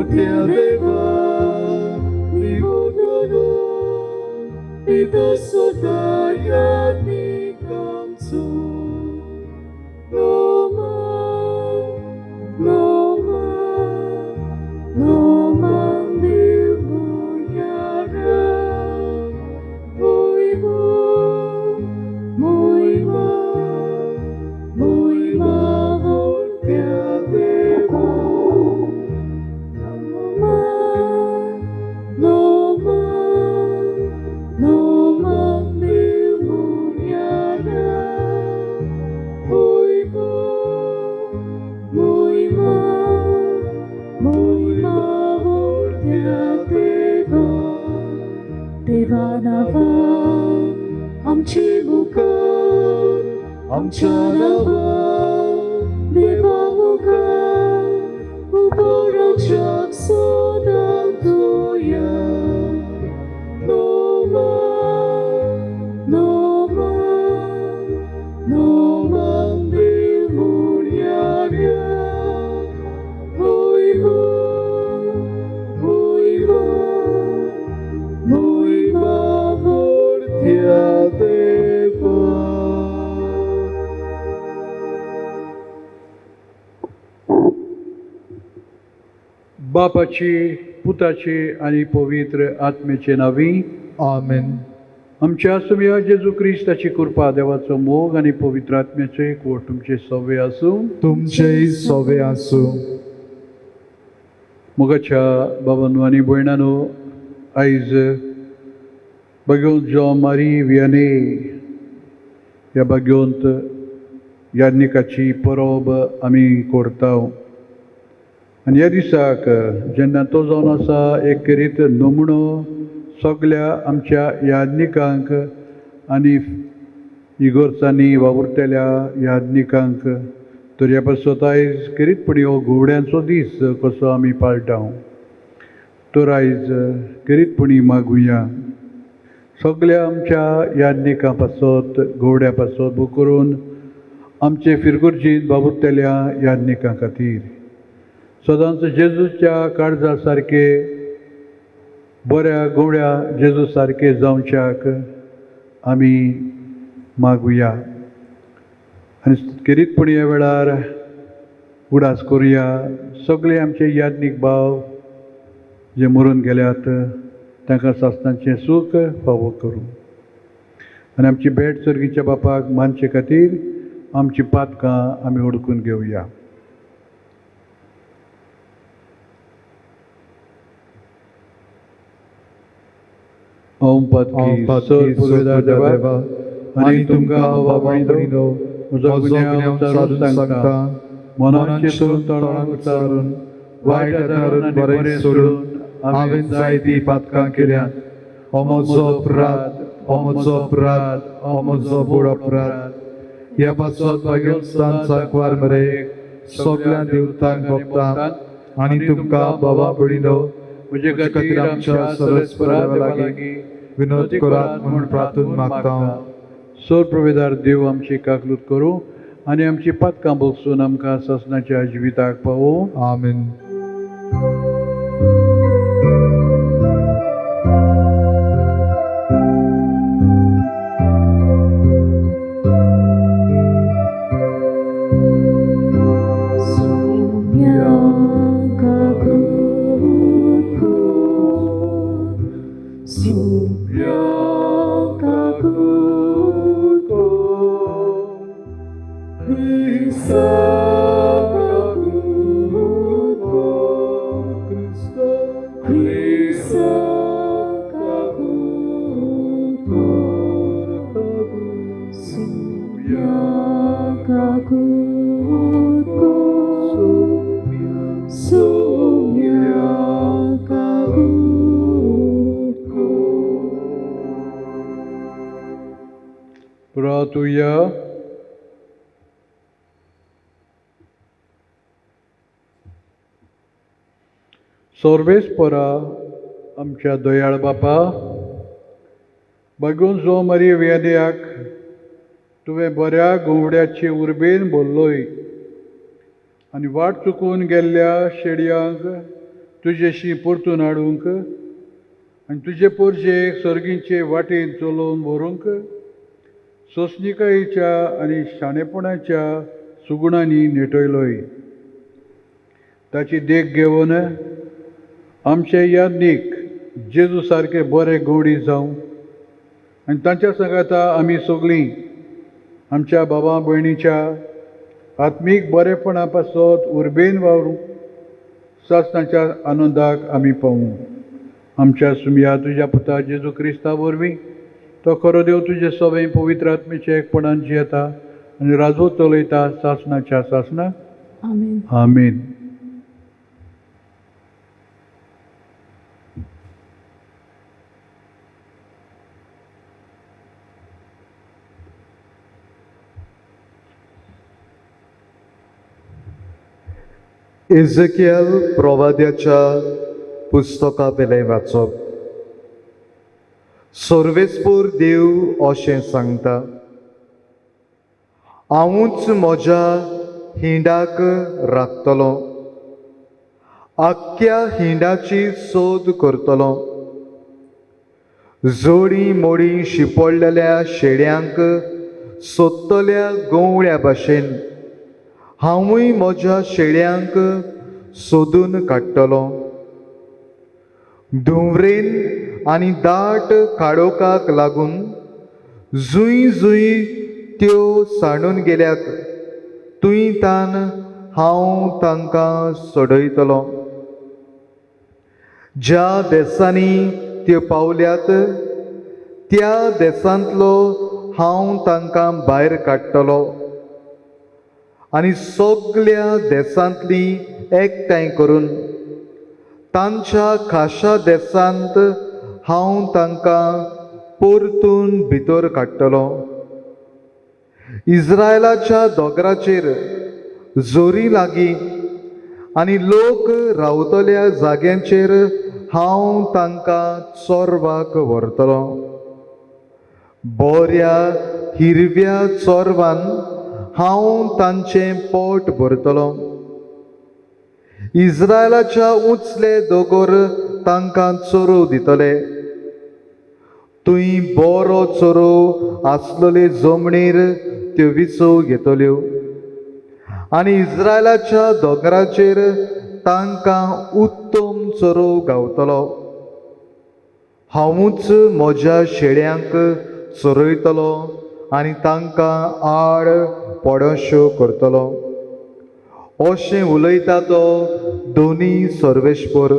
मोठ्या देवा निवडलो पिता याज्ञिकांचो नमन नमन नमन देवमुन्यारा मोहिमा मोहिमा मोहिमा मोठ्या देवा नमन नमन नमन देवमुन्यारा मोहिमा मोहिमा मोहिमा मोठ्या देवा देवा नांवान आमची मुखार आमच्या नांवान देवा मुखार उबो रावच्याक सदां तयार नमन नमन नमन देवमुन्यारा मोहिमा मोहिमा मोहिमा मोठ्या देवा. बापाची पुताची आनी पवित्र आत्म्याचे नांवी. आमेन. आमच्या सुमया जेजू क्रिस्ताची कृपा, देवाचो मोग आनी पवित्र आत्म्याचो एकवट तुमचे सवे आसूं. तुमचेय सोवे आसूं. मोगाच्या बाबांनो आनी भयणानो, आयज बागेवन जॉन मारी वियाने ह्या बागेवंत याज्ञिकाची परब आमी करता. आनी ह्या दिसाक जेन्ना तो जावन आसा एक खेरीत नमुनो सगल्या आमच्या याज्ञिकांक आनी इगोर्जांनी वावुरतल्या याज्ञिकांक, तर ह्या पासत आयज खेरीतपणी हो घुंवड्यांचो दीस कसो आमी पाळटा. तर आयज खेरीतपणी मागुया सगल्या आमच्या याज्ञिकां पासत, घोवड्या पासत, भोव करून आमचे फिरगुर्जींत वावुरतल्या याज्ञिकां खातीर सदांच जेजूच्या काळजा सारके, बऱ्या गोवड्या जेजू सारके जावच्याक आमी मागुया. आनी खेरीतपणी ह्या वेळार उडास करुया सगळे आमचे याज्ञीक भाव जे मरून गेल्यात तांकां सासणाचें सूख फावो करूं. आनी आमची भेट सर्गीच्या बापाक मानचे खातीर आमची पातकां आमी ओडकून घेवया. हांव पातकी पातकी सर देवा आनी तुमकां बाबा भयणीनो म्हजो म्हजो गुन्यांव गुन्यांव चारून चारून सांगता, सांगता, मनाचें मनांतून तोंडान तोंडान उच्चारून, उच्चारून, वायट वायट आदारून आदारून आनी बरें बरें सोडून सोडून हांवें जायतीं पातकां केल्यात. हो म्हजो अपराध, हो म्हजो अपराध, हो म्हजो व्हड अपराध. ह्या पासत भाग्यस्थान सांकवार मरे सगळ्या देवतांक भोगता आनी तुमकां बाबा भयणीनो म्हजे म्हजे खातीर आमच्या सरस्परा देवा लागीं विनोद करात म्हूण प्रार्थून मागता. सोर प्रवेदार देव आमची काकलूत करूं आनी आमची पातकां भोगसून आमकां सासणाच्या जिविताक पावोवं. आमेन. Sumyang kakut ko, Krista kakut ko, Krista, Krista kakut ko, Sumyang kakut ko, Sumyang kakut ko. प्रातुया. सोर्वेस्परा आमच्या दयाळ बापा, बागून जो मरी वेदयाक तुवें बऱ्या घुंवड्याचे उर्बेन भरलोय आनी वाट चुकून गेल्ल्या शेडयांक तुजेशी परतून हाडूंक आनी तुजे पोरजेक सर्गीचे वाटेन चलोवन व्हरूंक सोंसणिकायेच्या आनी शाणेपणाच्या सुगुणांनी नेटयलोय. ताची देख घेवन आमचे यादनीक जेजू सारके बरे गोडी जावं आनी तांच्या सांगाता आमी सगळीं आमच्या बाबा भयणीच्या आत्मीक बरेपणा पासत उर्बेन वावरूं सासणाच्या आनंदाक आमी पावूं. आमच्या सुमया तुज्या पुता जेजू क्रिस्ता वरवीं तो खरो देव तुजे सगळें पवित्र आत्मेचे एकपणान जियेता आनी राजवत चलयता सासणाच्या सासणाक. आमेन. आमेन. एझेकियल प्रवाद्याच्या पुस्तका वेलें वाचप. सर्वेस्पूर देव अशें सांगता, हांवूच म्हज्या हिंडाक राखतलो, आख्ख्या हिंडाची सोद करतलो. जोडी मोडी शिंपडलेल्या शेड्यांक सोदतल्या गवळ्या भाशेन हांवूय म्हज्या शेळ्यांक सोदून काडटलो. धुंवरेन आनी दाट काळोखाक लागून जूय जूय त्यो सांडून गेल्यात थंय तान हांव तांकां सोडयतलो. ज्या देसांनी त्यो पावल्यात त्या देसांतलो हांव तांकां भायर काडटलो आनी सगल्या देसांतली एकठांय करून तांच्या खाशा देसांत हांव तांकां परतून भितर काडटलो. इस्रायलाच्या दोंगराचेर जोरी लागीं आनी लोक रावतल्या जाग्यांचेर हांव तांकां चोरवाक व्हरतलो. बऱ्या हिरव्या चोरवान हांव तांचें पोट भरतलो. इस्रायलाच्या उंचले दोंगर तांकां चोरोव दितले. थंय बरो चोरोव आसलेले जमनीर त्यो विसव घेतल्यो आनी इस्रायलाच्या दोंगराचेर तांकां उत्तम चरोव गावतलो. हांवूच म्हज्या शेळ्यांक चरयतलो आनी तांकां आड पडोश्यो करतलो. अशें उलयता तो दोनी सर्वेस्पर.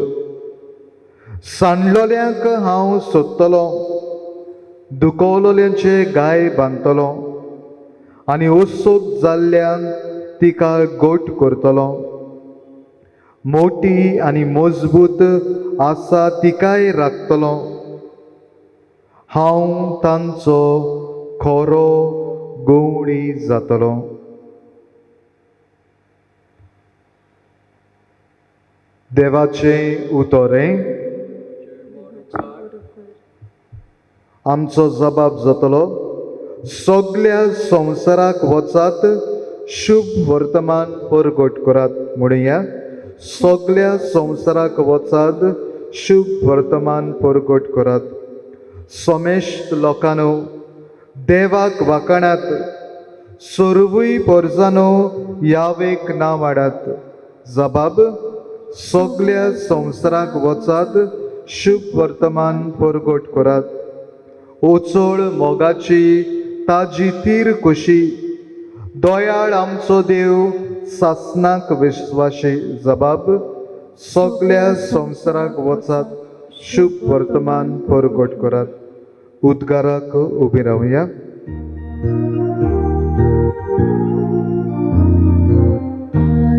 सांडलोल्यांक हांव सोदतलो, दुखवलोल्यांचे गाय बांदतलो आनी ओसोक जाल्ल्यान तिका गोट करतलो. मोटी आनी मजबूत आसा तिकाय राखतलो. हांव तांचो खरो गवळी जातलो. देवाचें उतरें आमचो जबाब जातलो. सगल्या संवसाराक वचात, शुभ वर्तमान परगट करात. म्हणुया, सगल्या संवसाराक वचात, शुभ वर्तमान परगट करात. समेस्त लोकांनो देवाक वाखाणात, सर्वूय पोरजानो यावेक नांव हाडात. जबाब, सगल्या संवसाराक वचात, शुभ वर्तमान परगट करात. ओचोळ मोगाची ताजी तीर कशी, दयाळ आमचो देव सासनाक विश्वाशी. जबाब, सगल्या संवसाराक वचात, शुभ वर्तमान परगट करात. उद्गाराक उबी रावया.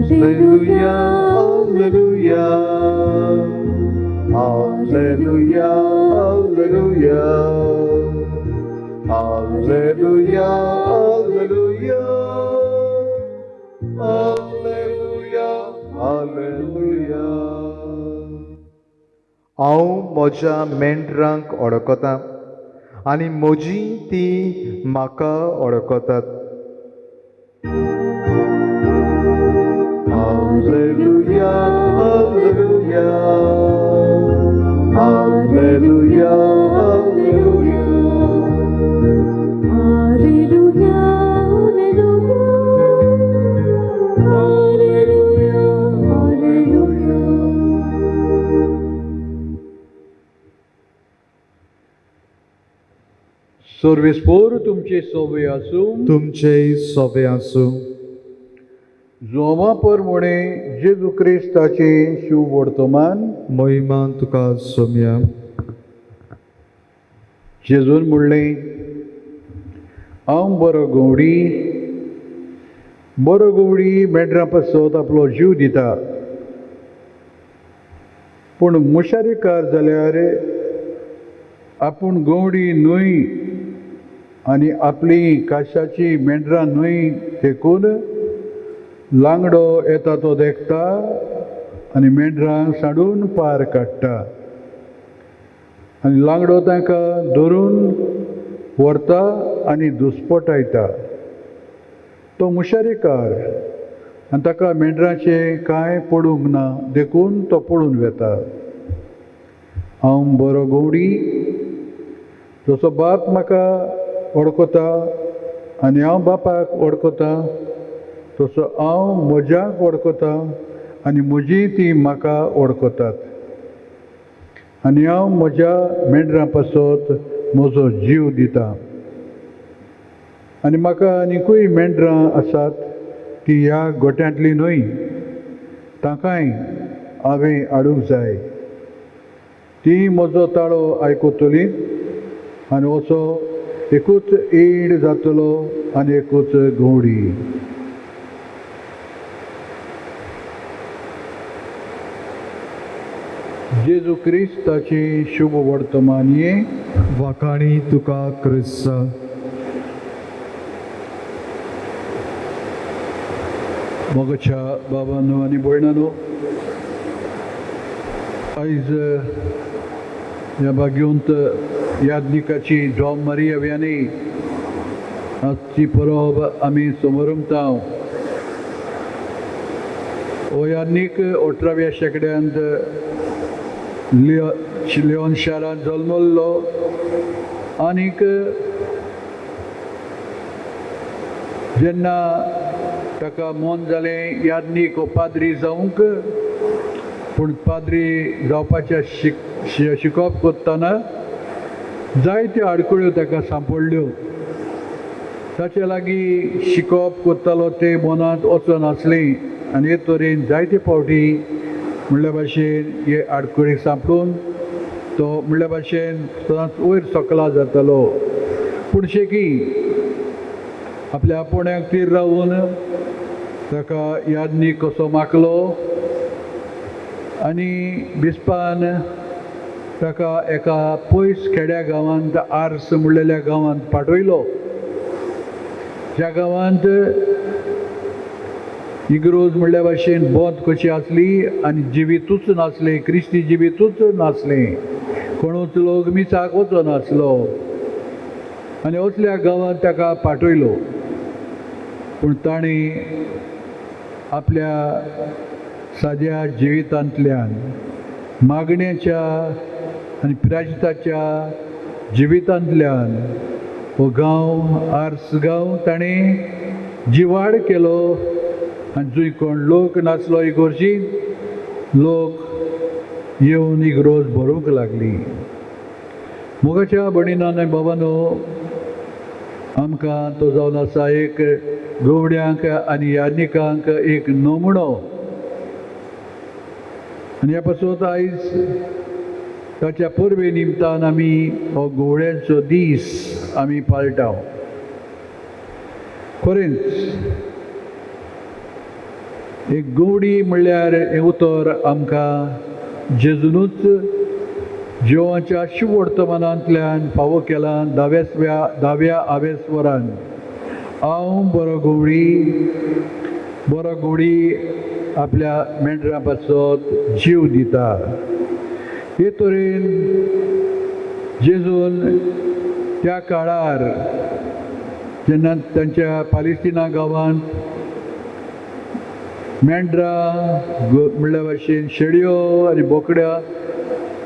Alleluia, Alleluia, Alleluia, Alleluia, Alleluia, Alleluia, Alleluia, Alleluia. हांव म्हज्या मेंढरांक वळखतां आनी म्हजी ती म्हाका वळखतात. Alleluia, Alleluia, सर्वेस्पोर तुमचे सोवे आसूं. तुमचेय सोबे आसूं. जोमा परमणे जेजू क्रिस्ताचे शुभ वर्तमान. मोहिमा तुका सोम्या. जेजून म्हणलें, हांव बरो गवडी. बरो गवडी मेंढरां पासत आपलो जीव दिता. पूण मुशारीकार जाल्यार आपूण गवडी न्हय आनी आपली काशाची मेंढरां न्हय, देखून लांगडो येता तो देखता आनी मेंढरांक सांडून पार काडटा आनी लांगडो तांकां धरून व्हरता आनी दुस्पटायता. तो मुशारीकार आनी ताका मेंढराचें कांय पडूंक ना, देखून तो पळून वेता. हांव बरो गवडी. जसो बाप म्हाका वळखता आनी हांव बापाक वळखता, तसो हांव म्हज्याक वळखता आनी म्हजी ती म्हाका वळखतात. आनी हांव म्हज्या मेंढरां पासत म्हजो जीव दिता. आनी म्हाका आनिकूय मेंढरां आसात ती ह्या गोट्यांतली न्हय, तांकांय हांवें हाडूंक जाय. ती म्हजो ताळो आयकतली आनी असो एकूच एड जातलो आनी एकूच गवडी. जेजू क्रिस्ताची शुभ वर्तमान. वाखाणी तुका क्रिस्ता. मोगाच्या बाबांनो आनी भयणांनो, आयज ह्या भाग्यवंत याज्ञिकाची जॉब मारिया व्यानी आजची परब आमी समरमता. हो याज्ञीक 18व्या शेंकड्यांत लिओन शारांत जल्मल्लो आनीक जेन्ना ताका मन जालें याज्ञीक हो पाद्री जावंक, पूण पाद्री जावपाचें शिकप करतना जायत्यो आडखळ्यो ताका सांपडल्यो. ताचे लागीं शिकप करतालो तें मनांत वचनासलें आनी हे तरेन जायते फावटी म्हणल्या भाशेन हे आडखळीक सांपडून तो म्हणल्या भाशेन सदांच वयर सकला जातालो. पूण शेकी आपल्या आपोवण्याक तीर रावून ताका याज्ञीक कसो मागलो आनी बिस्पान ताका एका पयस खेड्या गांवांत, आर्स म्हणलेल्या गांवांत पाठयलो, ज्या गांवांत इग्रोज म्हणल्या भाशेन बोंद कशी आसली आनी जिवितूच नासलें, क्रिस्ती जिवितूच नासलें, कोणूच लोक मिसाक वचनासलो आनी असल्या गांवांत ताका पाठयलो. पूण ताणें आपल्या साद्या जिवितांतल्यान, मागण्याच्या आनी प्रायश्चिताच्या जिवितांतल्यान हो गांव आर्स गांव ताणें जिवाड केलो आनी जंय कोण लोक नासलो इगोर्जींत लोक येवन इगरोज भरूंक लागली. मोगाच्या भयणीनो आनी बाबानो, आमकां तो जावन आसा एक गवड्यांक आनी याज्ञिकांक एक नमुनो. आनी ह्या पासून आयज ताच्या परबे निमतान आमी हो गवळ्यांचो दीस आमी पाळटा. खरेंच एक गवडी म्हणल्यार हें उतर आमकां जेजुनूच जिवाच्या शुभवर्तमानांतल्यान फावो केलां. धाव्या आवेस्वरान, हांव बरो गवळी, बरो गवळी आपल्या मेंढरां पासत जीव दिता. हे तरेन जेजून त्या काळार जेन्ना तांच्या पालिस्तिना गांवांत मेंढरां म्हणल्या भाशेन शेळयो आनी बोकड्या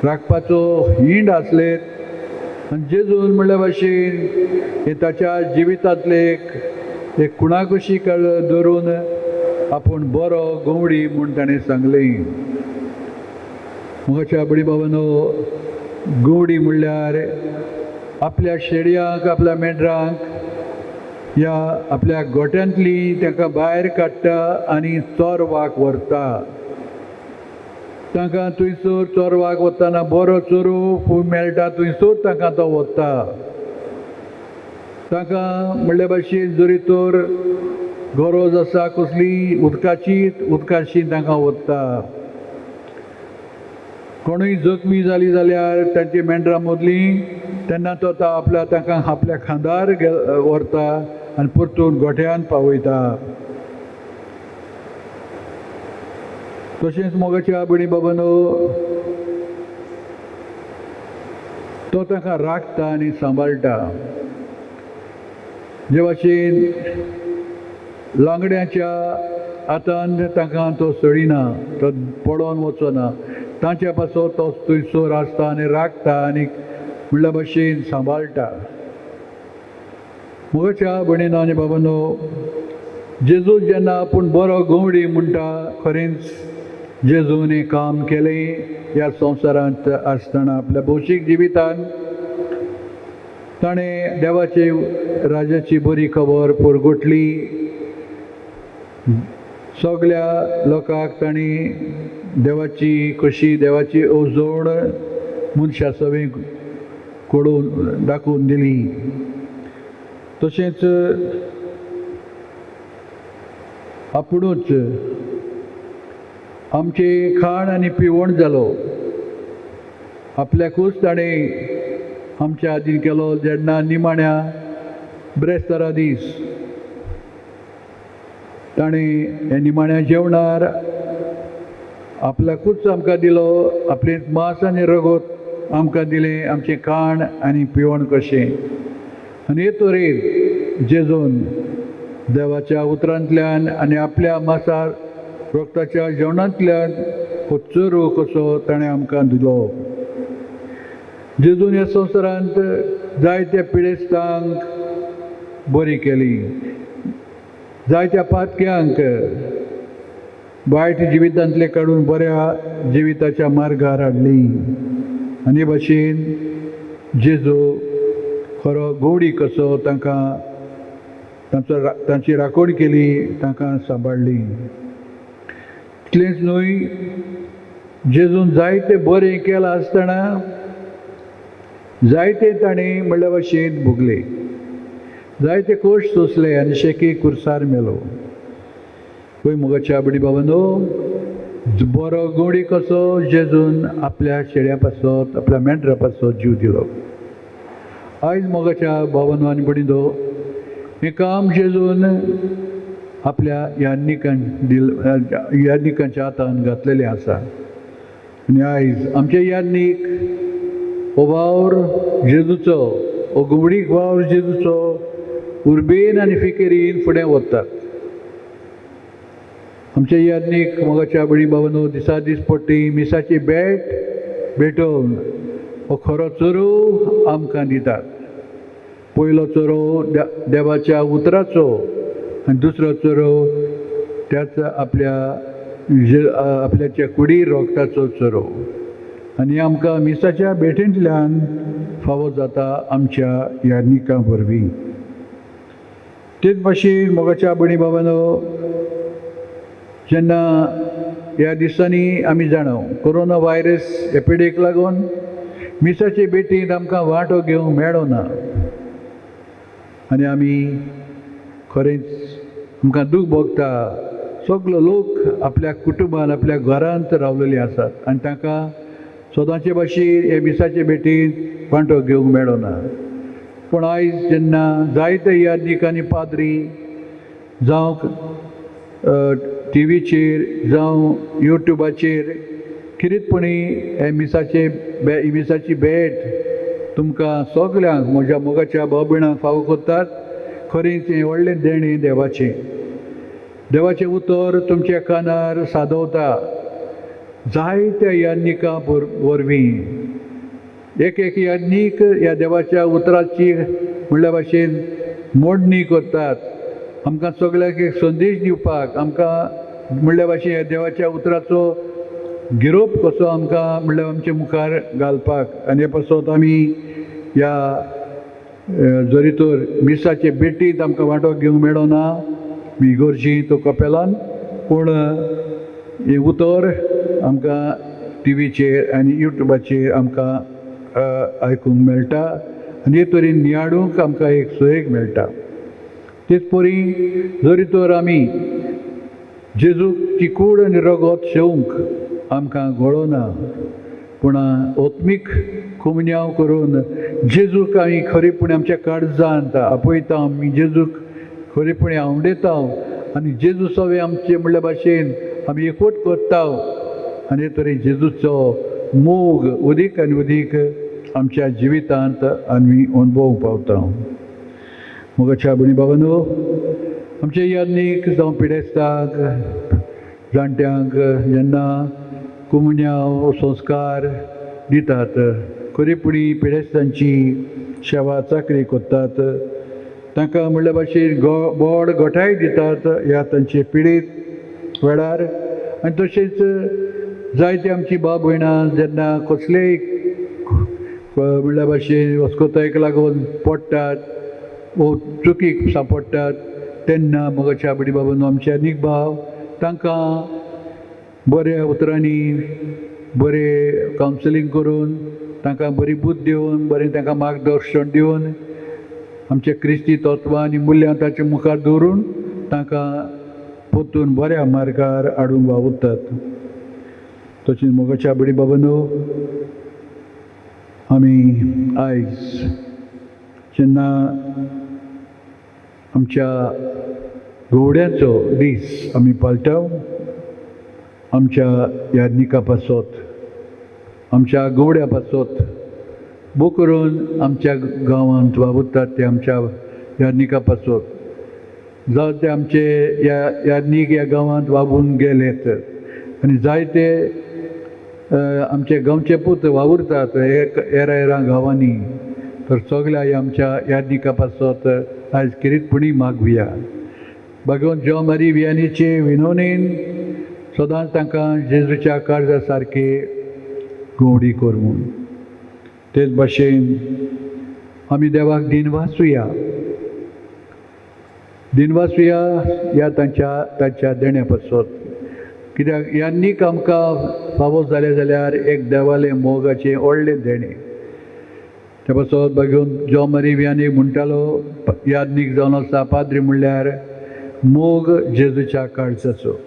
राखपाचो हिंड आसले आनी जेजून म्हणल्या भाशेन हे ताच्या जिवितांतले एक कुणाकशी धरून आपूण बरो गवडी म्हूण ताणें सांगलें. मोगाच्या बडी बाबानो, गवडी म्हणल्यार आपल्या शेडयांक, आपल्या मेंढरांक ह्या आपल्या गोट्यांतली तांकां भायर काडटा आनी चोरवाक व्हरता. तांकां थंयसर चोरवाक वतना बरो चोरू खूब मेळटा, थंयसर तांकां तो वता. तांकां म्हणल्या भाशेन जरी तर गरज आसा कसली उदकाची, उदकाची तांकां वता. कोणूय जखमी जाली जाल्यार तांची मेंढरां मदलीं तेन्ना तो आपल्या तांकां आपल्या खांदार व्हरता आनी परतून गोठ्यान पावयता. तशेंच मोगाच्या भयणी बाबांनो, तो तांकां राखता आनी सांबाळटा. जे भाशेन लांगड्याच्या हातान तांकां तो सळिना, तो पडोन वचना, तांच्या पासून तो थंयसर आसता आनी राखता आनी म्हणल्या भाशेन सांबाळटा. मोगाच्या भयणीनो आनी बाबांनो, जेजू जेन्ना आपूण बरो गवडी म्हणटा, खरेंच जेजून हें काम केलें. ह्या संवसारांत आसतना आपल्या भौशीक जिवितान ताणें देवाचे राजाची बरी खबर परगटली. सगल्या लोकांक तांणी देवाची कशी देवाची अवजण मनशा सवें कळोवन दाखोवन दिली. तशेंच आपुणूच आमचें खाण आनी पिवण जालो. आपल्याकूच ताणें आमच्या आदीन केलो. जेन्ना निमाण्या ब्रेस्तारा दीस ताणें ह्या निमाण्या जेवणार आपल्याकूच आमकां दिलो, आपलें मांस आनी रगत आमकां दिलें, आमचें खाण आनी पिवण कशें. आनी हे तरेन जेजून देवाच्या उतरांतल्यान आनी आपल्या मासार रक्ताच्या जेवणांतल्यान हो चरू कसो ताणें आमकां दिलो. जेजून ह्या संवसारांत जायत्या पिडेस्तांक बरी केली, जायत्या पातक्यांक वायट जिवितांतले काडून बऱ्या जिविताच्या मार्गार हाडली. आनी हे भाशेन जेजू खरो गोडी कसो तांकां तांचो तांची राखण केली, तांकां सांबाळ्ळी. इतलेंच न्हय, जेजून जायते बरें केलां आसतना जायते ताणें म्हणल्या भाशेन भोगले, जायते कोश सोंसले आनी शेकी कुर्सार मेलो. पळय मोगाच्या बडी बाबांनो, बरो गोडी कसो जेजून आपल्या शेळ्या पासत, आपल्या मेंढरा पासत जीव दिलो. आयज मोगाच्या बाबांनो आनी भयणींनो, हें काम जेजून आपल्या याज्ञिकां दिल याज्ञिकांच्या हातान घातलेलें आसा. आनी आयज आमचे याज्ञीक हो वावर जेजूचो, हो घुंवडीक वावर जेजूचो उर्बेन आनी फिकिरीन फुडें वतात. आमचे याज्ञीक मोगाच्या भयणी बाबांनो, दिसा दीस पडटी मिसाची भेट भेटोवन हो खरो चरू आमकां दितात. पयलो चरो देवाच्या उतराचो आनी दुसरो चरो त्याच आपल्या आपल्याच्या कुडी रोगताचो चरो. आनी आमकां मिसाच्या भेटींतल्यान फावो जाता आमच्या याज्ञिकां वरवीं. तेच भाशेन मोगाच्या भयणी बाबांनो, जेन्ना ह्या दिसांनी आमी जाणा कोरोना व्हायरस हे पिडेक लागून मिसाचे भेटींत आमकां वांटो घेवंक मेळना आनी आमी खरेंच आमकां दूख भोगता. सगलो लोक आपल्या कुटुंबान आपल्या घरांत रावलेले आसात आनी तांकां सदांचे भाशेन हे मिसाचे भेटींत वांटो घेवंक मेळना. पूण आयज जेन्ना जायते याज्ञीक आनी पाद्री जावं टिवीचेर जावं युट्युबाचेर खेरीतपणी हे मिसाचे मिसाची भेट तुमकां सगल्यांक म्हज्या मोगाच्या भाव भयणांक फावो करतात. खरेंच हें व्हडलें देणें देवाचें. देवाचें उतर तुमच्या कानार सादवता जायत्या याज्ञिकां वरवीं. एक एक याज्ञीक ह्या देवाच्या उतराची म्हणल्या भाशेन मोडणी करतात, आमकां सगळ्यांक एक संदेश दिवपाक, आमकां म्हणल्या भाशेन ह्या देवाच्या उतराचो गिरोप कसो आमकां म्हणल्यार आमचे मुखार घालपाक. आनी हे पासत आमी ह्या जरी तर मिसाचे बेटींत आमकां वांटो घेवंक मेळना इगोर्जी तो कपेलान, पूण हें उतर आमकां टिवीचेर आनी युट्यूबाचेर आमकां आयकूंक मेळटा आनी हे तरेन नियाळूंक आमकां एक सोयेक मेळटा. तेच परी जरी तर आमी जेजूक ती कूड आनी रगत शेवंक आमकां गळोना, पूण आत्मीक कोमुन्यांव करून जेजूक आमी खरेपणी आमच्या काळजांत आपयता, आमी जेजूक खरेपणी आवडयता आनी जेजू सवे आमचे म्हणल्या भाशेन आमी एकवट करता आनी हे तरेन जेजूचो मोग अदीक आनी अदीक आमच्या जिवितांत आमी अणभवूंक पावता. मोगाच्या भयणी बाबांनो, आमचे यादनीक जावं पिडेस्तांक जाणट्यांक जेन्ना कोमुन्यांव संस्कार दितात, खरेपणी पिडेस्तांची सेवा चाकरी करतात, तांकां म्हणल्या भाशेन गोड गोठाय दितात ह्या तांचे पिडीत वेळार. आनी तशेंच जायते आमची भाव भयणां जेन्ना कसलेय म्हणल्या भाशेन वस्कोतायेक लागून पडटात वो चुकीक सांपडटात तेन्ना मोगाच्या भयणी बाबांनो आमचे आनीक भाव तांकां बऱ्या उतरांनी बरें कावन्सिलींग करून तांकां बरी बुद्द दिवन बरें तांकां मार्गदर्शन दिवन आमचे क्रिस्ती तत्वां आनी मुल्यां ताचे मुखार दवरून तांकां परतून बऱ्या मार्गार हाडूंक वावुरतात. तशेंच मोगाच्या भयणी बाबांनो, आमी आयज जेन्ना आमच्या गवड्यांचो दीस आमी पाळटा, आमच्या यादनिका पासत आमच्या गवड्या पासत बो करून आमच्या गांवांत वावुरतात ते आमच्या यादनिका पासत, जावं ते आमचे ह्या यादनीक ह्या गांवांत वावून गेलेत आनी जायते आमचे गांवचे पूत वावुरतात हेरा हेरा गांवांनी, तर सगल्या ह्या आमच्या यादनिका पासत आयज किरीतपणी मागुया. भगवंत जो मारी वियानीचे विनवणेन सदांच तांकां जेजूच्या काळजा सारके गोवडी कर म्हूण. तेच भाशेन आमी देवाक दिनवासुया, दिनवासुया ह्या तांच्या तांच्या देण्या पासत, कित्याक ह्यांनीक आमकां फावो जालें जाल्यार एक देवालें मोगाचें व्हडलें देणें. त्या पासत भगवंत जो मारी वियानी म्हणटालो यादनीक जावन आसा पाद्री म्हणल्यार मोग जेजूच्या काळजाचो.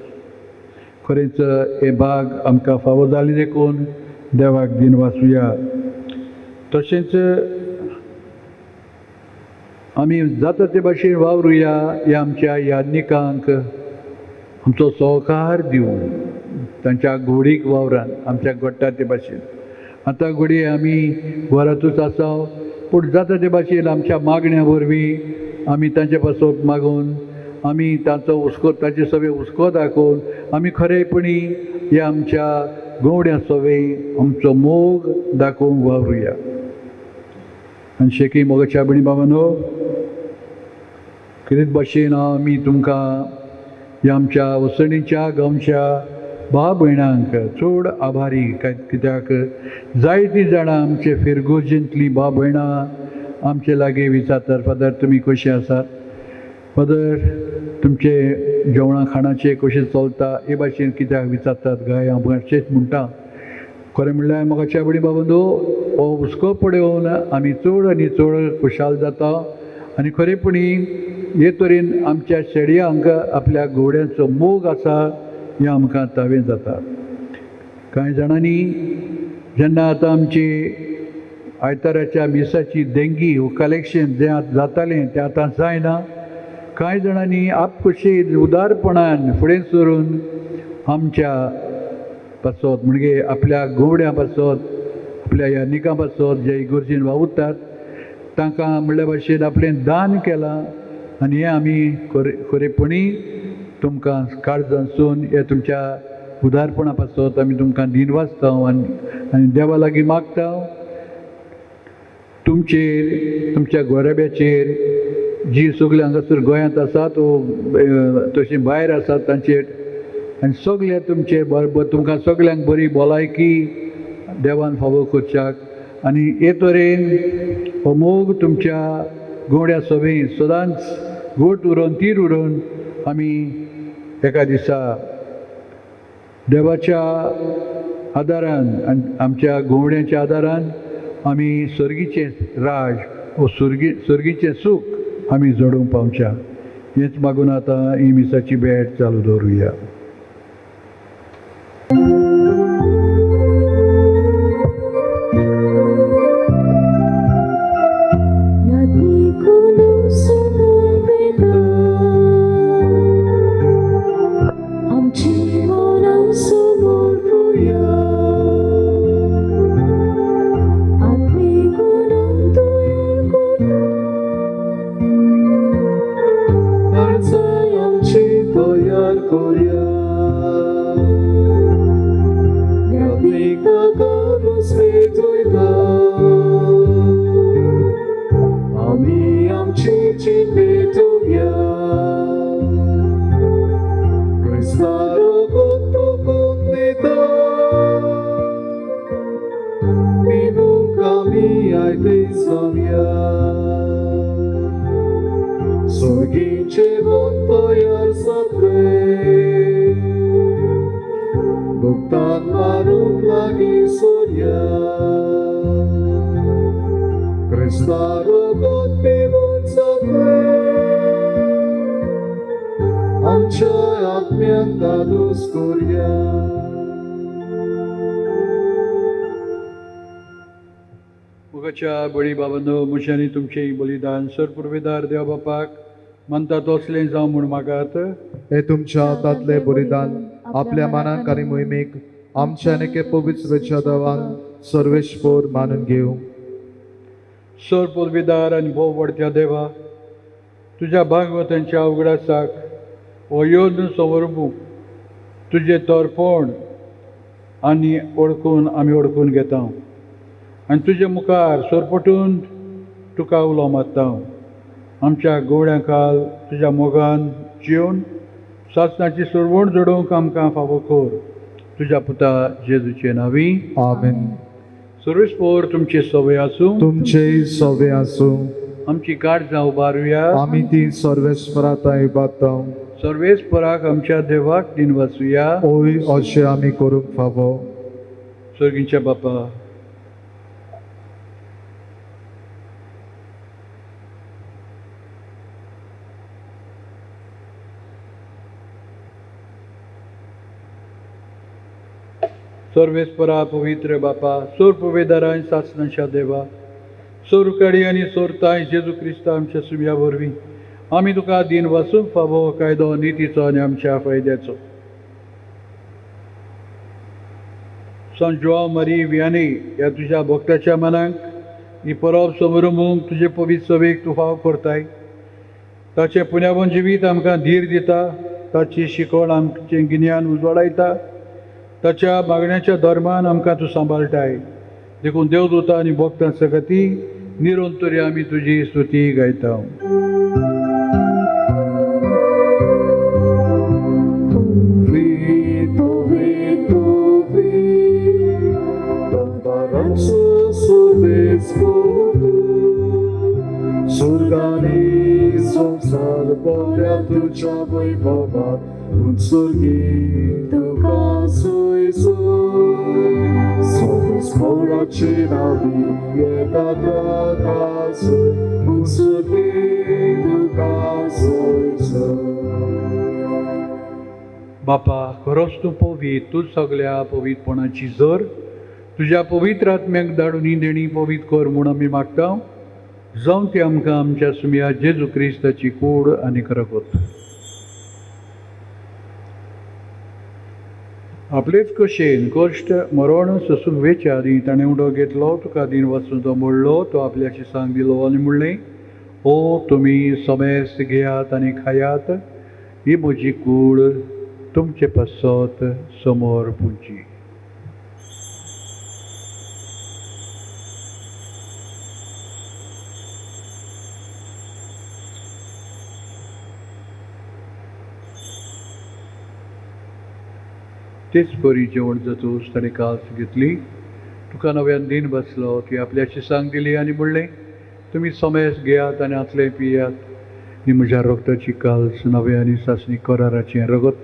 खरेंच हें भाग आमकां फावो जालें देखून देवाक दिनवासुया. तशेंच आमी जाता ते भाशेन वावरुया ह्या आमच्या यादनिकांक आमचो सहकार दिवन तांच्या घोडीक वावरान आमच्या घडटा ते भाशेन. आतां घडये आमी घरांतूच आसा, पूण जाता ते भाशेन आमच्या मागण्या वरवीं आमी तांचे पासत मागून आमी तांचो हुस्को तांचे सगळे हुस्को दाखोवन आमी खरेपणी ह्या आमच्या गवड्या सवे आमचो मोग दाखोवंक वावरुया. आनी शेकी मोगाच्या भयणी बाबांनो, कितें भाशेन आमी तुमकां ह्या आमच्या वसणीच्या गांवच्या भाव भयणांक चड आभारी, कित्याक जायतीं जाणां आमचे फिरगोजेंतलीं भाव भयणां आमचे लागीं विचारतात, फादर तुमी कशें आसात, फादर तुमचे जेवणा खाणाचें कशें चलता, हे भाशेन कित्याक विचारतात काय हांव अशेंच म्हणटा. खरें म्हणल्यार म्हाका भयणी बाबांनो, हो हुस्को पळोवन आमी चड आनी चड खुशाल जाता आनी खरेपणी हे तरेन आमच्या शेडयांक आपल्या घोड्यांचो मोग आसा हें आमकां तावें जाता. कांय जाणांनी जेन्ना आतां आमची आयताराच्या मिसाची देंगी कलेक्शन जें आतां जातालें तें आतां जायना, कांय जाणांनी आपखुशी उदारपणान फुडें सरून आमच्या पासत म्हणजे आपल्या गवड्यां पासत आपल्या ह्या निकां पासत जे इगर्जेन वावुरतात तांकां म्हणल्या भाशेन आपलें दान केलां आनी हें आमी खरेपणी तुमकां काळजांतसून हे तुमच्या उदारपणा पासत आमी तुमकां दिनवासता आनी देवा लागीं मागता तुमचेर तुमच्या गोराब्याचेर जी सगळीं हांगासर गोंयांत आसात तशीं भायर आसात तांचेर आनी सगळे तुमचे बरोबर तुमकां सगळ्यांक बरी भलायकी देवान फावो करच्याक आनी हे तरेन हो मोग तुमच्या गोड्या सभेंत सदांच गोट उरोवन तीर उरोवन आमी एका दिसा देवाच्या आदारान आनी आमच्या गोवण्याच्या आदारान आमी सर्गीचें राज वो सर्गीचें सूख आमी जोडूंक पावच्या. हेंच मागून आतां ही मिसाची भेट चालू दवरुया. बळी बाबांनो, मनशांनी तुमचें बलिदान सर पुर्वेदार देव बापाक मानता तसलें जावं म्हूण मागात. हे तुमच्या हातांतलें बलिदान आपल्या मनाक आनी मोहिमेक आमच्या आनी एके पवित्र देवान सर्वेस्पर मानून घेवं. सर पुर्वेदार आनी भोव व्हडत्या देवा, तुज्या भागवतांच्या उगडासाक हो येवन संवरमूक तुजें तोरपण आनी वळखून आमी वळखून घेता आनी तुजे मुखार सोरपटून तुका उलो मारता. आमच्या गोवड्यां खाल तुज्या मोगान जिवन सासणाची सोडवण जोडोवंक आमकां फावो कर. तुज्या पुता जेजूचे नांवी आमेन. सर्वेस्पर तुमची सवय आसूं, तुमचेय सवे आसूं. आमची काळजां उबारुया, आमी ती सर्वेस्परा थंय उबारता. सर्वेस्पराक आमच्या देवाक दिनवासुया. ओय अशें आमी करूंक फावो. सर्गीच्या बापा, सर्वेस्परा पवित्र बापा, सोर पवेदारा आनी सासणाच्या देवा, सोर उकाडी आनी सोरताय जेजू क्रिस्ता आमच्या सुम्या वरवीं आमी तुका दिन वासूंक फावो कायदो नितीचो आनी आमच्या फायद्याचो. संत जुआंव मारी वियानी ह्या तुज्या भक्ताच्या मनाक ही परब समरमूंक तुजे पवित्र सभेक तूं फाव करताय. ताचें पुण्यावन जिवीत आमकां धीर दिता, ताची शिकवण आमचें गिन्यान उजवाडायता, ताच्या मागण्याच्या धर्मान आमकां तूं सांबाळटाय. देखून देवदूता आनी भक्तां सकती निरंतरी आमी तुजी स्तुती गायता. तुझ्या वैभवात उत्सर्गी तुका सोय सोय सर्वेस्पराचे नांवी येता तुका सोय उत्सर्गी तुका सोय सोय. बापा, खरोच तूं पवित्र, तूं सगल्या पवित्रपणाची जर तुज्या पवित्र आत्म्याक धाडून ही देणी पवित्र कर म्हूण आमी मागता. जावं ती आमकां आमच्या सुमया जेजू क्रिस्ताची कूड आनी रगत. आपलेच कशेन कश्ट मरण सोसूंक वेच्या आदीं ताणें उडो घेतलो, तुका दिन वचून तो मोडलो, तो आपल्याची सांग दिलो आनी म्हणलें, ओ तुमी समेस्त घेयात आनी खायात, ही म्हजी कूड तुमचे पासत समोर पुंची. तेच परी जेवण जातूच ताणें कास घेतली, तुका नव्यान दिन बसलो, ती आपल्याची सांग दिली आनी म्हणलें, तुमी समेस घेयात आनी आतलें पियात. ही म्हज्या रगताची काल्स, नव्या आनी सासणी कराराचें रगत,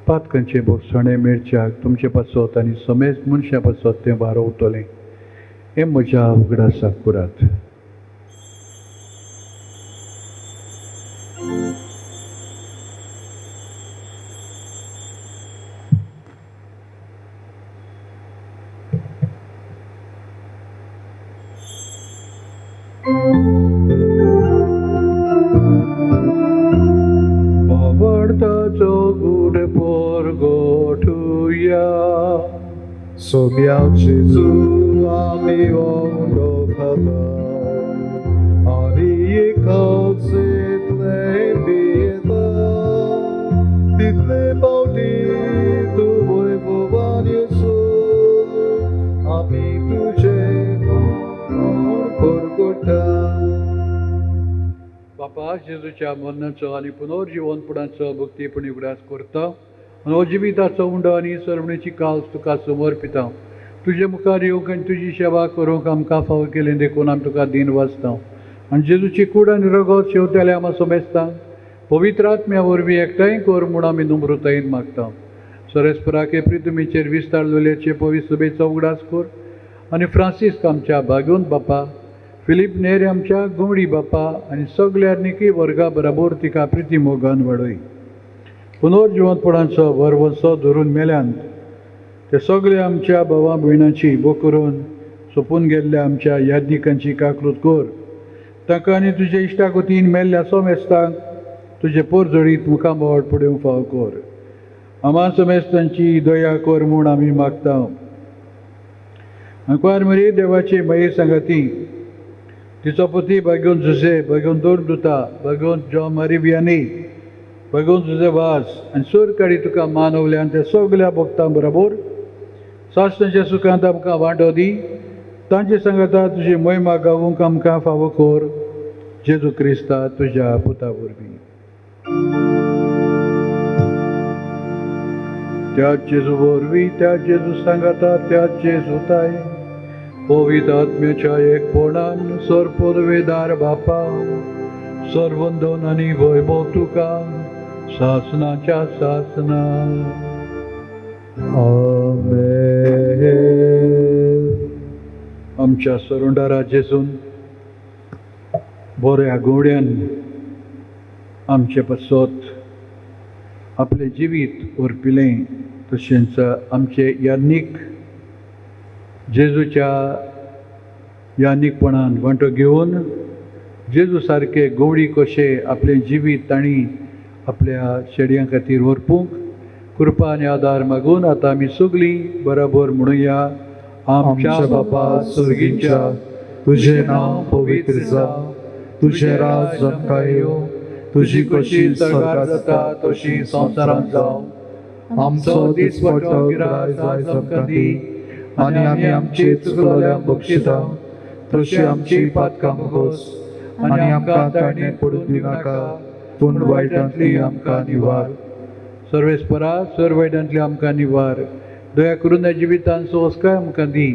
पातकांचें भोगसणें मेळच्याक तुमचे पासत आनी समेस मनशां पासत तें वारोवतलें. हें म्हज्या उगडासाक पुरात. आवडताचो गूढ पोरगोठुया. सोम्या जेजू आमी उंडो खाता आनी एकाचेतले पियेता, तितले पावटी तूं वैभवान येसो, आमी तुजें म्हूण परगटा. बापा, जेजूच्या मरणाचो आनी पुनर्जिवनपणाचो भक्तीपणी उगडास करता आनी हो जिविताचो उंडो आनी सरवणेची काल्स तुका समर्पिता. तुजे मुखार येवंक आनी तुजी सेवा करूंक आमकां फावो केलें देखून आमी तुका दीन वाचता. आनी जेजूची कूड आनी रगत शेवतेले आमा समेस्ता पवित्र आत्म्या वरवीं एकठांय कर म्हूण आमी नम्रतायेन मागता. सरेस्पराके प्रितुमीचेर विस्तार लोलयेचे पवित्र सभेचो उगडास कर आनी फ्रांसिस्क आमच्या भागून बापा, फिलीप नेर आमच्या गुमडी बापा आनी सगल्या निकी वर्गा बराबर तिका प्रिती मोगान वाडय. पुनर्जिवंतपणाचो भरवंसो धरून मेल्यान ते सगळे आमच्या भावा भयणांची बो करून सोंपून गेल्ल्या आमच्या याज्ञिकांची काकृत कर. तांकां आनी तुजे इश्टा वतीन मेल्ल्या सोमेस्तांक तुजे पोरजोडीत मुखार बोवाळ पडोवंक फावो कर. आमा समेस्तांची दया कर म्हूण आमी मागता. आंकवार मरी देवाची मये सांगाती, तिचो पती भाग्योन जुझे, भाग्योन दोन दुता, भाग्योन जॉन मारी वियानी, भाग्योन जुझे वास आनी सोर काडी तुका मानवल्यान त्या सगल्या भक्तां बरोबर सासणाच्या सुखांत आमकां वांटो दी. तांचे सांगाता तुजी मोहिमा गावूंक आमकां फावो कर. जेजू क्रिस्ता तुज्या पुता वरवीं. त्या जेजू वरवीं, त्या जेजू सांगाता, त्या जेजू ताय पवित्र आत्म्याच्या एकपणान सरपदवेदार बापा, सर्वंदन आनी वैभव तुका सासनाच्या सासना. आमेन. आमच्या सरुंडारा जेजून बऱ्या गोड्यान आमचे पासत आपलें जिवीत ओर्पिलें, तशेंच आमचे याज्ञीक जेजूच्या याज्ञीकपणान वांटो घेवन जेजू सारके गवळी कशे आपलें जिवीत तांणी आपल्या शेडयां खातीर व्हरपूंक कृपा आनी आदार मागून आतां आमी सगळीं बराबर म्हणुया. आमच्या बापा स्वर्गीच्या, तुझे नांव पवित्र जावं, तुझें राज आमकां येवं, तुजी कशी स्वर्गात जाता तशी संवसारांत जावं. आमचो दिसपट्टो गिरास आयज आमकां दी आनी आमी आमची चुकलोल्यांक बक्षिता तशी आमची पातकां मुखोस आनी आमकां ताणें पडून दिवनाका, पूण वायटांतली आमकां निवार. सर्वेस्परा सर वायटांतली आमकां निवार. दया करून ह्या जिवितान सोंसकाय आमकां दी.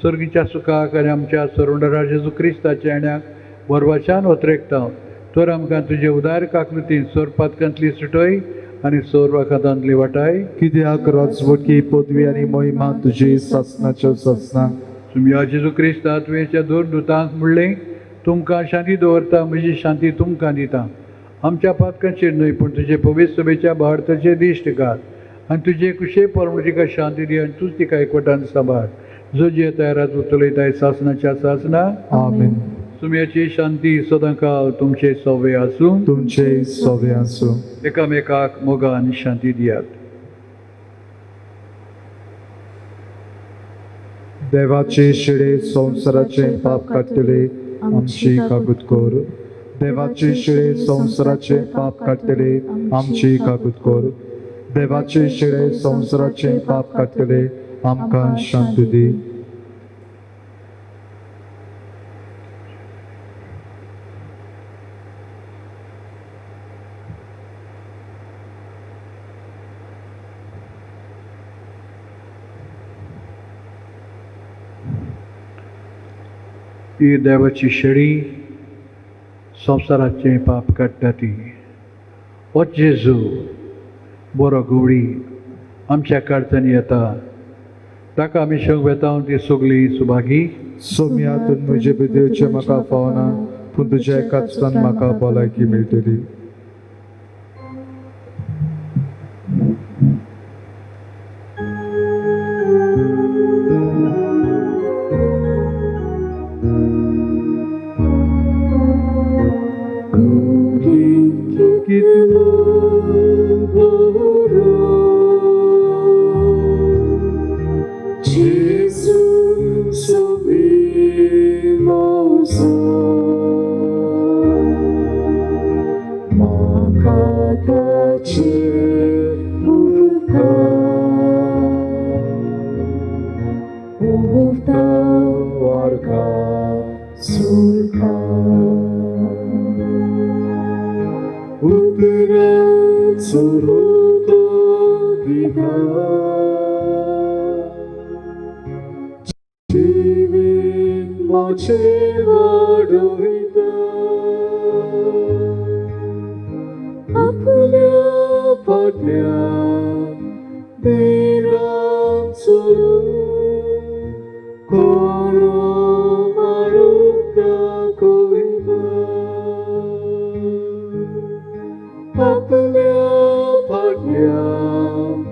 सर्गीच्या सुखाक आनी आमच्या सरुंडरा जेजू क्रिस्ताच्या येण्याक बरवाच्यान ओतरेकता. तर आमकां तुजे उदार काकृतीन सोर पातकांतली सुटय आनी सोर वाखातांतली वाटाय. कित्याक राजवटकी पदवी आनी महिमा तुजी सासनाच्यो सासना. तुमी जेजू क्रिस्ता तुवेच्या दोन दुतांक म्हणलें, तुमकां शांती दवरता, म्हजी शांती तुमकां दिता. आमच्या पातकांचेर न्हय पूण तुजे पवित्र सभेच्या भारताचेर दिश्ट घाल आनी तुजे कुशे परमू तिका शांती दी आनी तूंच तिका एकवटान सांबाळ, जो जे तयारात उतलयताय सासनाच्या सासना. आमेन. सुम्याची शांती सदांकाळ तुमचे सवे आसूं. तुमचे सवे आसूं. एकामेकाक मोगान शांती दियात. देवाचे शिडे संवसाराचे पाप काडटले, आमची कागूत कर. देवाचे शिडे संवसाराचे पाप काडटले, आमची कागूत कर. देवाचे शिडे संवसाराचे पाप काडटले, आमकां शांती दी. ही देवाची शेळी संवसाराचें पाप काडटा ती. हो जेजू बरो गवळी आमच्या काळजांनी येता, ताका आमी शंग वेता ती सगळी सुभागी. सोम्या तूं म्हजे भितरचें म्हाका फावना, पूण तुज्या एकाच म्हाका भलायकी मेळटली. कितलो बरो जेजू सोबी म्हजो, म्हाका ताचे उपकार उबता वारका सुरखा उतराचो तो दिता, जिवीत म्हजें वाडयता, आपल्या फाटल्यान देरान चलून खरो मारूंक दाखयता, आपल्या फाटल्यान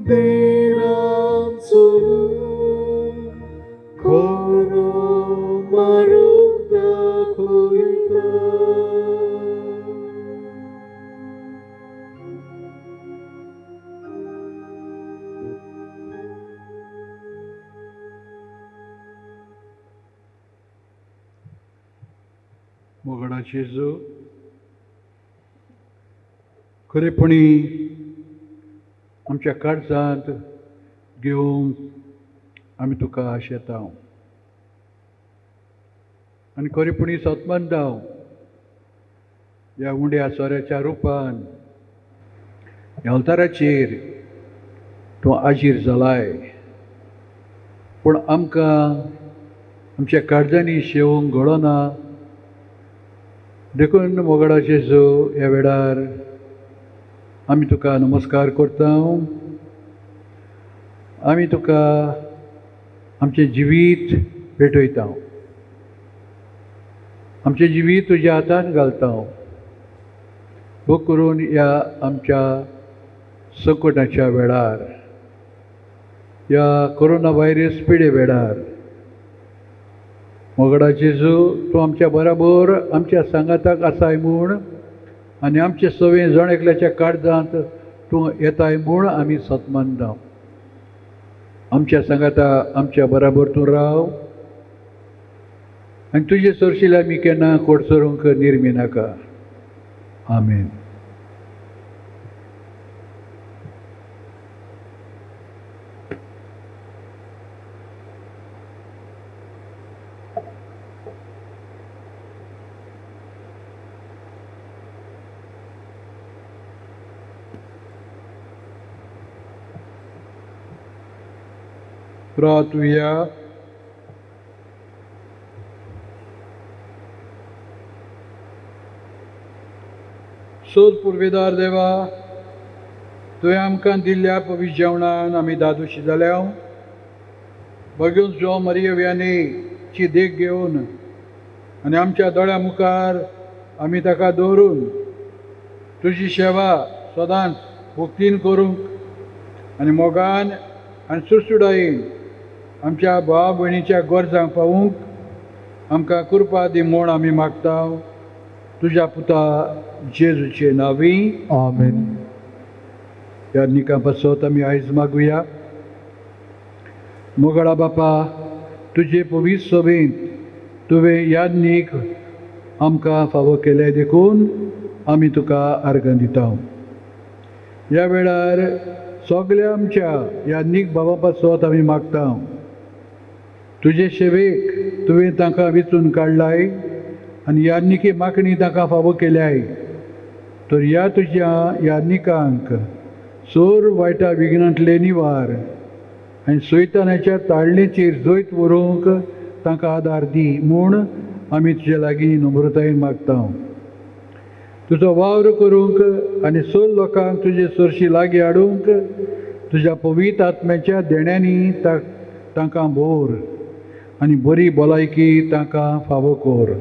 देरान चलून खरो मारूंक दाखयता. मोगडा जेजू, खरेपणी आमच्या काळजांत घेवंक आमी तुका आशेता आनी खरेपणी सतमानता ह्या उंड्या सोऱ्याच्या रुपान ह्या अवताराचेर तूं आजीर जालाय, पूण आमकां आमच्या काळजांनी शेवंक घडना. देखून मोगडा जेजू, ह्या वेळार आमी तुका नमस्कार करता. आमी तुका आमचें जिवीत भेटयता, आमचें जिवीत तुज्या हातान घालता. भोग करून ह्या आमच्या संकटाच्या वेळार, ह्या कोरोना व्हायरस पिडे वेळार मोगडा जेजू, तूं आमच्या बराबर आमच्या सांगाताक आसाय म्हूण आनी आमचे सवे जण एकल्याच्या काळजांत तूं येताय म्हूण आमी सतमानता. आमच्या सांगाता आमच्या बराबर तूं राव आनी तुजे सरशिले आमी केन्ना कोडसरूंक निर्मी नाका. आमेन. प्रार्थुया. सोद पुर्वेदार देवा, तुवें आमकां दिल्ल्या पवित्र जेवणान आमी दादोशी जाल्या. बगून जो मरिय व्यानीची देख घेवन आनी आमच्या दोळ्या मुखार आमी ताका दवरून तुजी सेवा सदांच भक्तीन करूंक आनी मोगान आनी सुडसुडायेन आमच्या भाव भयणीच्या गरजांक पावूंक आमकां कृपा दी म्हूण आमी मागता, तुज्या पुता जेजूचे नांवी. आमेन. ह्या निका पासत आमी आयज मागुया. मोगळा बापा, तुजे पवित्र सभेंत तुवें याज्ञीक आमकां फावो केलें देखून आमी तुका आर्गां दिता. ह्या वेळार सगल्या आमच्या याज्ञीक बाबा पासत आमी मागता. तुजे सेवेक तुवें तांकां वेंचून काडलाय आनी याज्ञिकी मागणी तांकां फावो केल्याय, तर ह्या तुज्या याज्ञिकांक चोर वायटा विघ्नांतले निवार आनी सैतानाच्या ताळणेचेर जैत व्हरूंक तांकां आदार दी म्हूण आमी तुजे लागीं नम्रतायेन मागता. तुजो वावर करूंक आनी सोल लोकांक तुजे सरशी लागीं हाडूंक तुज्या पवित्र आत्म्याच्या देण्यांनी तांकां भोर आनी बरी भलायकी तांकां फावो कर.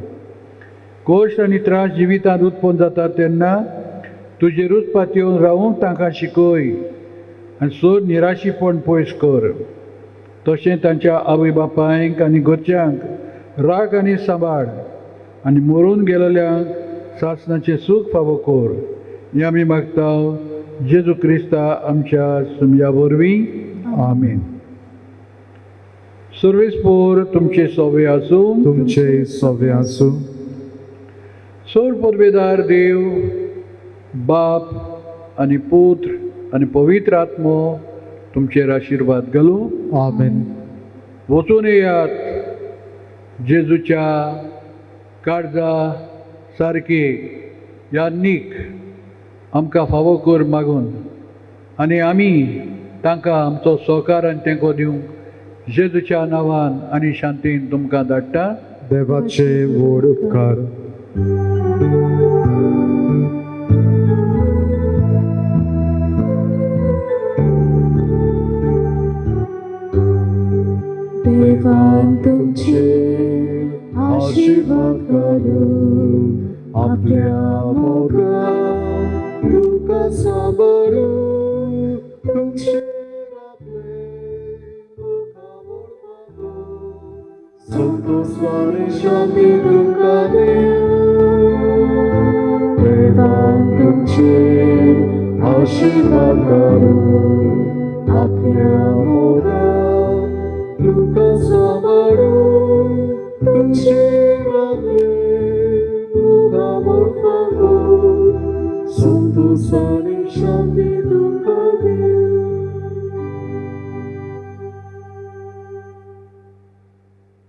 कश्ट आनी त्रास जिवितांत उत्पन्न जातात तेन्ना तुजेरूच पातयेवन रावूंक तांकां शिकय आनी सोद निराशीपण पयस कर. तशें तांच्या आवय बापायंक आनी घरच्यांक राग आनी सांबाळ आनी मरून गेलेल्यांक सासणाचें सूख फावो कर. हें आमी मागता जेजू क्रिस्ता आमच्या सुमया वरवीं. आमेन. सर्वेस्पोर तुमचे सोवे आसूं. तुमचे सवे आसूं. सोर परबेदार देव बाप आनी पुत्र आनी पवित्र आत्मो तुमचेर आशिर्वाद घालूं. आमेन. वचून येयात जेजूच्या काळजा सारकी ह्या नीक आमकां फावो कर मागून आनी आमी तांकां आमचो सहकार आनी तेंको दिवंक जेजूच्या नांवान आनी शांतीन तुमकां धाडटा. देवाचे व्हड उपकार. देवान तुमचे आशीर्वाद करूं, आपल्या मोगान तुका सांबाळूं, तुमचेर आपलें मुखामळ मागूं, संतोष आनी शांती तुमकां दिवं. देवान तुमचे आशीर्वाद करूं, आपल्या मोगान तुका सांबाळूं, तुमचेर आपलें मुखामळ मागूं, संतोष आनी शांती.